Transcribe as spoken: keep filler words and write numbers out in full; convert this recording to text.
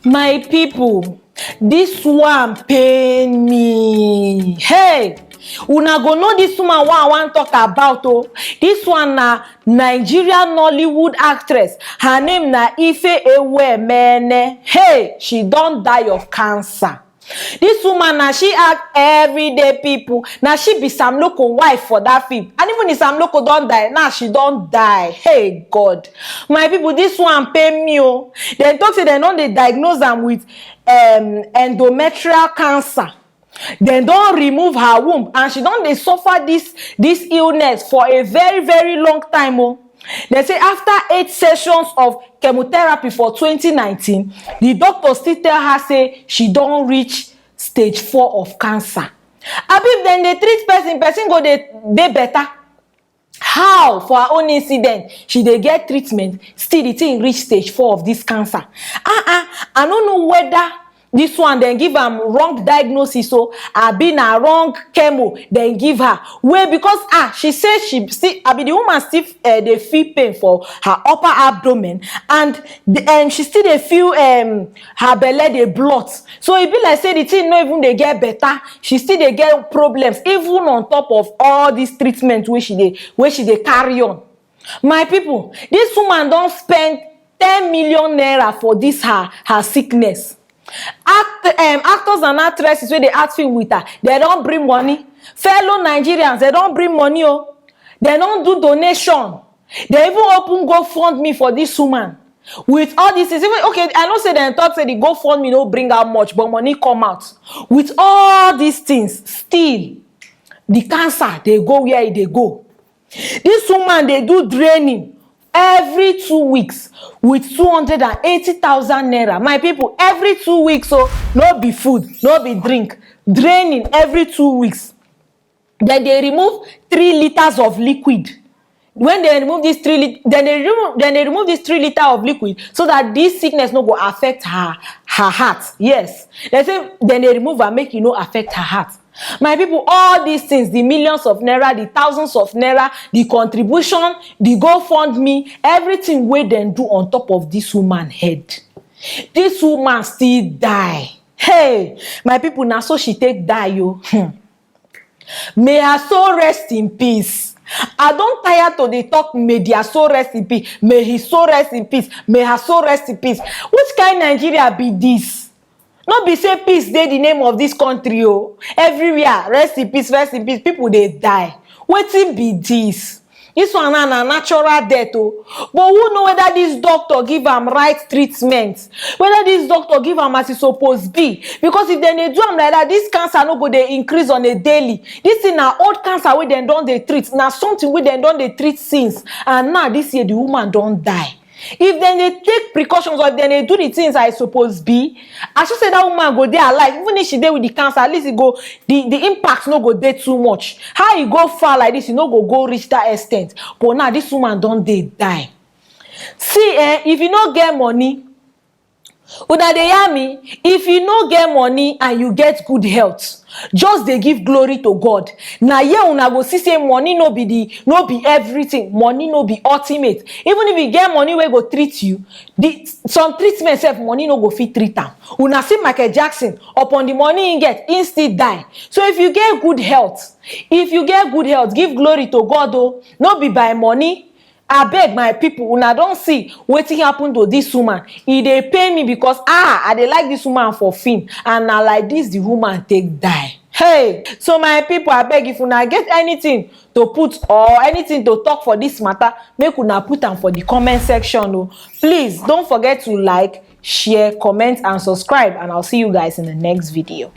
My people, this one pain me. Hey, una go know this woman wey I wan talk about o. This one na Nigerian Nollywood actress. Her name na Ife Ewemene. Hey, she don die of cancer. This woman na she act everyday people. Na she be Sam Loco wife for that film. And even if Sam Loco don die, now she don die. Hey God. My people, this one pain me o. Dem talk say dem don dey diagnose am with um, endometrial cancer. Dem don remove her womb and she don dey suffer this this illness for a very very long time o. Dem say after eight sessions of chemotherapy for twenty nineteen, the doctor still tell her say she don reach stage four of cancer. Abi if dem dey treat person, person go dey dey better? How for her own incident she dey get treatment, still the thing reach stage four of this cancer? Ah ah, I no know whether this one dem give am wrong diagnosis o, abi na wrong chemo dem give her. Wey because ah, she say she still, abi the woman still uh, dey feel pain for her upper abdomen, and the, um, she still dey feel um, her belle dey blot. So e be like say the thing no even dey get better. She still dey get problems even on top of all this treatment wey she dey wey she dey carry on. My people, this woman don spend ten million naira for this her her sickness. Act, um, actors and actresses wey dey act film with her, dem don bring money. Fellow Nigerians, dem don bring money o. Dem don do donation. Dem even open GoFundMe for this woman. With all these things, even okay, I know say dem talk say the GoFundMe no bring out much, but money come out. With all these things, still the cancer dey go where e dey go. This woman dey do draining every two weeks with two hundred and eighty thousand naira. My people, every two weeks o, no be food, no be drink, draining every two weeks. Dem dey remove three litres of liquid. When dem remove this three lit dem dey remove dem dey remove this three litre of liquid so that this sickness no go affect her her heart. Yes, dem say dem dey remove am make e no affect her heart. My people, all these things, the millions of naira, the thousands of naira, the contribution, the GoFundMe, everything wey dem do on top of this woman head, this woman still die. Hey, my people, na so she take die o. Hmm. May her soul rest in peace. I don tire to dey talk may their soul rest in peace, may his soul rest in peace, may her soul rest in peace. Which kind Nigeria be this? No be say peace dey the name of this country o. Everywhere rest in peace, rest in peace, people dey die. Wetin be this? This one na na natural death o. But who know whether this doctor give am right treatment, whether this doctor give am as e suppose be? Because if dem dey do am like that, this cancer no go dey increase on a daily. This thing na old cancer wey dem don dey treat, na something wey dem don dey treat since, and now this year the woman don die. If dem dey take precautions or if dem dey do the things as e suppose be, I sure say that woman go dey alive. Even if she dey with the cancer, at least e go the the impact no go dey too much. How e go far like this, e no go go reach that extent. But now this woman don dey die. See eh, if you no get money, una dey hear me? If you no get money and you get good health, just dey give glory to God. Na here una go see say money no be the no be everything, money no be ultimate. Even if you get money wey go treat you, the some treatment sef money no go fit treat am. Una see Michael Jackson, upon the money he get, he still die. So if you get good health, if you get good health, give glory to God o. No be by money. Abeg my people, una don see wetin happen to this woman? E dey pain me because ah, I dey like this woman for film, and na like this the woman take die. Hey, so my people, abeg, if una get anything to put or anything to talk for this matter, make una put am for the comment section o. Please don't forget to like, share, comment and subscribe, and I'll see you guys in the next video.